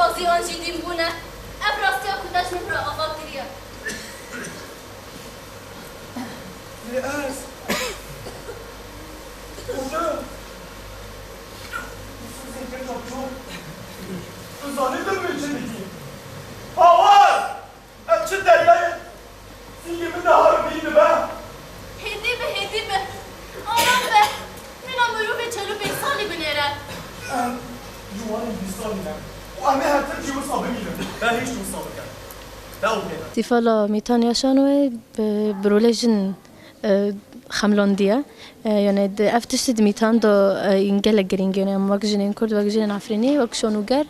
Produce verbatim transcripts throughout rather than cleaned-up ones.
Bazî an jî dîn bûne. Ev rastiya ku te ji min re ava kiriye. Lê ez, û tu, tu zanî tu min çi dikî? Hawa! Ev çi deryayê sîngê min de har bî dibe? Hêdî be, hêdî be. Aram be. Mîna mirovê çel û pênc salî binêre. Em ciwanên bîst salî ne. Û em ê her tim jî wisa bimînin. Be hîç wisa bikin. Be û bêne. Festîvala Mîtan ya Şanoyê bi, bi rolê jin e, xemlandiye. E, yani di, ev tiştî di Mîtan de, e, gelek girîng e. Yani em wek jinên Kurd, wek jinên Efrînî, wek şonûger,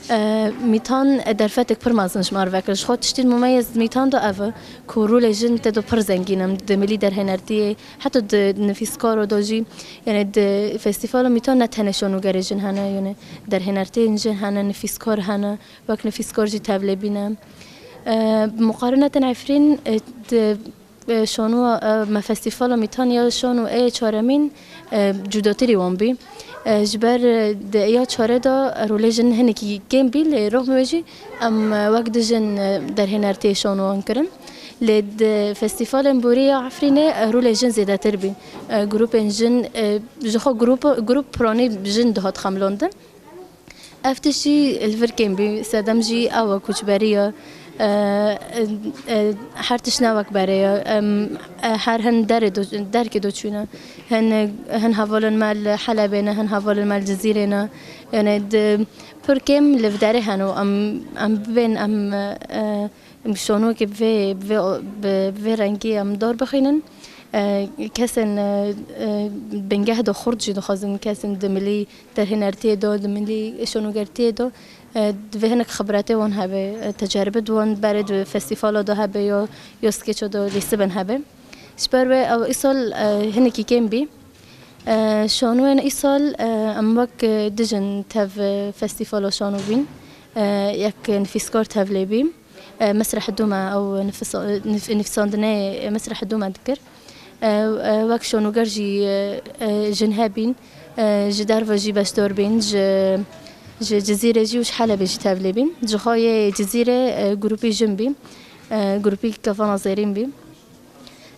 e, Mîtan, e, derfetek pir mezin ji me re vekir. Ji xwe tiştî mumeyez di Mîtan de ev e ku rolê jin tê de pir zengîn in. Di milî derhênertiyê, heta di nivîskaro de jî, yani di festîvala Mîtan ne tenê şonûgerê jin hene, yani derhênertiyên jin hene, nivîskar hene, wek nivîskar jî tevlê bîne. E, bi muqarenetên Efrîn, e, di E, şano, e, me festîvala Mîtan ya şano ê çaremîn, e, cudatirî wan bî. E, ji ber, e, di ya çare de rolê jin hinekî kêm bî, lê rexmê wê jî em, e, wek di jin, e, derhênertiyê şanoan kirin. Lê di festîvalên borî ya Efrînê, e, rolê jin zêdetir bî. E, grûpên jin, e, ji xwe grûp, grûp piranî jin dihat xemlandin. Ev tişt jî li vir kêm bî, sedem jî ew e koçberî ye. E, e, e, her tişt ne wek berê ye. Em, e, her hin derê do-, derkê do çûne. Hin, hin hevalên me li Helebê ne, hin hevalên me li Cizîrê ne. Yani di, pir kêm li derê hene û em, em bibên, em, e, Em şonokê bi vê, bi vê, bi, bi vê rengî em dor bixînin. E, kesên, e, e, bingeh de xurt jî dixwazin, kesên di milî derhênertiyê de, di milî şonogertiyê de, e, divê hinek xibretê wan hebe, e, teceribê di wan berê di festîvala de hebe, ya, ya skêço de lîsibin hebe. Ji ber wê ew îsal, e, hinekî kêm bî. E, şanûyên îsal, e, em wek, e, dijin tev, e, festîvala şanû bîn. E, yek nifîskar tevlê bî. E, Mesreh Dûme ew nifis-, nif-, nifîsandinê Mesreh Dûme dikir. E, e, wek şanûger jî, e, e, jin hebîn, e, ji derve jî beşdar bîn, ji, ji Cizîrê jî û ji Helebê jî tevlê bîn. Ji xwe yê Cizîrê, e, grûpî jin bî, e, grûpî kevana zêrîn bî.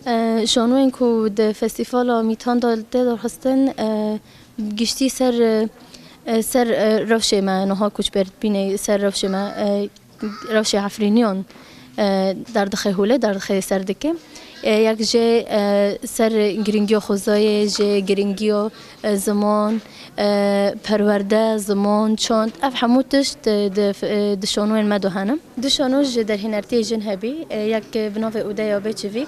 E, şanûyên ku di festîvala Mîtan de tê derxistin, e, giştî ser, e, ser, e, rewşê me, niha koçberbînê, ser rewşê me, e, rewşê Efrîniyan, e, derdixe holê, derdixe ser dike. E, yek jê, e, ser girîngiya xwezayê, jê girîngiya, e, ziman, e, perwerde, ziman, çand, ev hemû tişt, e, di, e, di şanûyên me de hene. Du şano ji derhênertiyê jin hebî, e, yek bi navê Odeya Bêçivîk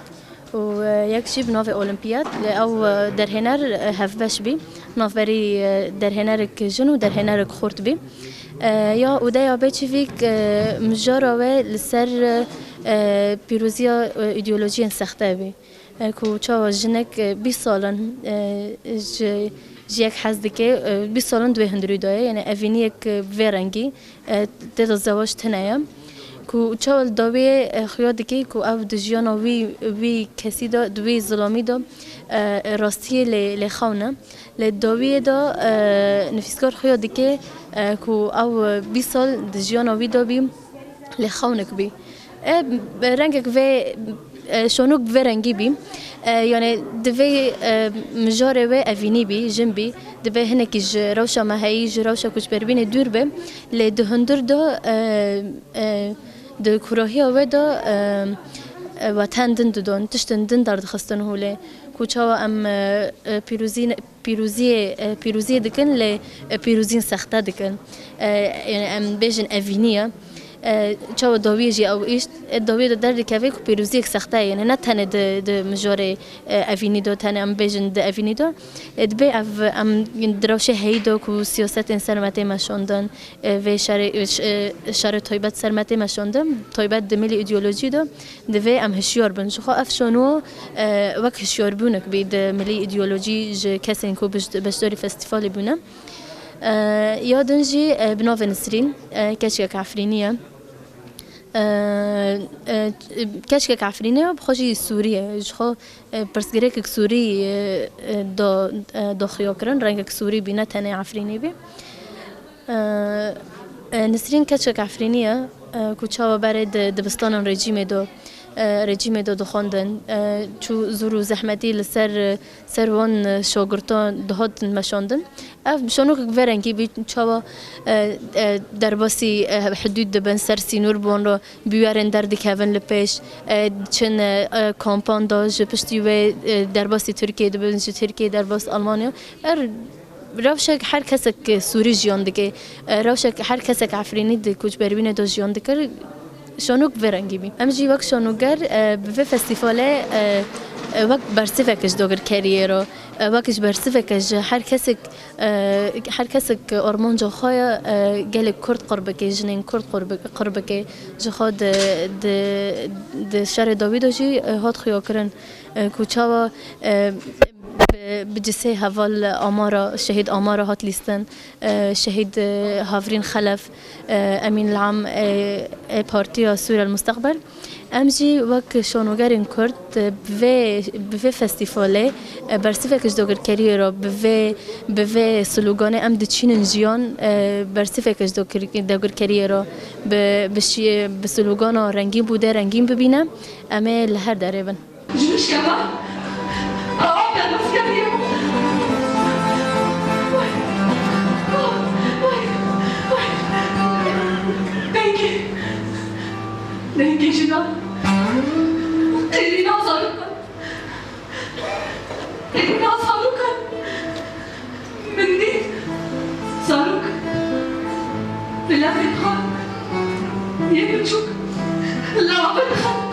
û, e, yek jî bi navê Olimpiyat. Lê ew, e, derhêner, e, hevbeş bî. Navberî, e, derhênerek jin û derhênerek xurt bî. E, ya Odeya Bêçivîk, e, mijara wê li ser, e, pîroziya, e, îdeolojiyên sexte bî. E, ku çawa jinek, e, bîst sal in, e, ji, ji yek hez dike, e, bîst sal in di wê hundirî de ye, yani evîniyek, e, bi vê rengî, e, tê de zewac tune ye. Ku çawa li dawiyê, e, xuya dike ku ew di jiyana wî, wî kesî de, di wî zilamî de, e, rastiyê lê, lê xewne. Lê dawiyê de, e, nivîskar xuya dike, e, ku ew bîst sal di jiyana wî de bî, lê xewnek bî. E, rengek vê, e, şonok bi vê rengî bî. E, yani divê, e, mijarê wê evînî bî, jin bî. Divê hinekî ji rewşa me heyî, ji rewşa koçberbînê dûr be. Lê di hundir de, e, e, di kurahiya wê de, e, e, weten din didon, tiştin din derdixistin holê. Ku çawa em, e, e, pîrozî ne-, pîroziyê, e, pîroziyê dikin, lê, e, pîroziyên sexte dikin. E, yani em bêjin evînî ye. E, çawa dawiyê jî ew îşt, e, dawiyê de derdikeve ku pîroziyek sexte ye, yani ne tenê di, di mijarê, e, evînî de, tenê em bêjin di evînî de. E, dibê ev, em di rewşê heyî de ku siyasetên ser me tê meşandin, e, vê şerê, e, ş-, e, şerê taybet ser me tê meşandin, taybet di milî îdeolojî de. Divê em hişyar bin. Ji xwe ev şano, e, wek hişyarbûnek bî di milî îdeolojî ji kesên ku biş-, beşdarî festîvalê bûne. E, ya din jî, e, bi navê Nisrîn, e, keçikek Efrînî ye. E, e, keçikek Efrînî ye, bi xwe jî Sûrî ye. Ji xwe, e, pirsgirêkek Sûrî, e, e, da, e, da xuya kirin, rengek Sûrî bî, ne tenê Efrînî bî. E, E, Nisrîn keçek Efrînî ye, e, ku çawa berê di dibistanan rejîmê de, e, rejîmê de dixwendin, e, çû zor û zehmetî li ser, e, ser wan, e, şagirtan dihatin meşandin. Ev şanokek verengî bî, çawa, e, e, derbasî, e, hidûd dibin, ser sînor bi wan re bûyerên derdikevin li pêş, e, diçin, e, e, kampan de ji piştî wê, e, derbasî Tirkiyê dibin, ji Tirkiyê derbas Almanya. Er Rewşek her kesek Sûrî jiyan dike, e, rewşek her kesek Efrînî di koçberîbûnê de jiyan dikir, şanok vê rengî bî. Em jî wek şanoger, e, bi vê festîvalê, e, e, wek bersivek ji dagirkeriyê re, e, wek ji bersivek ji her kesek, e, her kesek armanca xwe ye, e, gelek Kurd qir bike, jinên Kurd qir bi-, qir bike, ji xwe di, di, di şerê dawî de jî, e, hat xuyakirin, e, ku çawa, e, bi, bi cisê heval Amara, şehîd Amara hat lîstin, e, şehîd, e, Havrîn Xelef, e, Emîn Lam, e, ê Partiya Sûrel Mustaqbel. Em jî wek şanogerên Kurd, e, bi vê, bi vê festîvalê, e, bersivek ji dagirkeriyê re, bi vê, bi vê sloganê em diçînin jiyan, e, bersivek ji dagir-, dagirkeriyê re, bi, bi şi-, bi slogana rengîn bû dê rengîn bibîne, em ê li her derê bin. Ji min şikeva. Awa derbas kiriye. Vay. Vay. Vay. Dengê. Dengê jinan. Qêrîna zarokan. Qêrîna zarokan. Min dît. Zarok. Bi levên xwe. Yê biçûk. Lewabin xwe.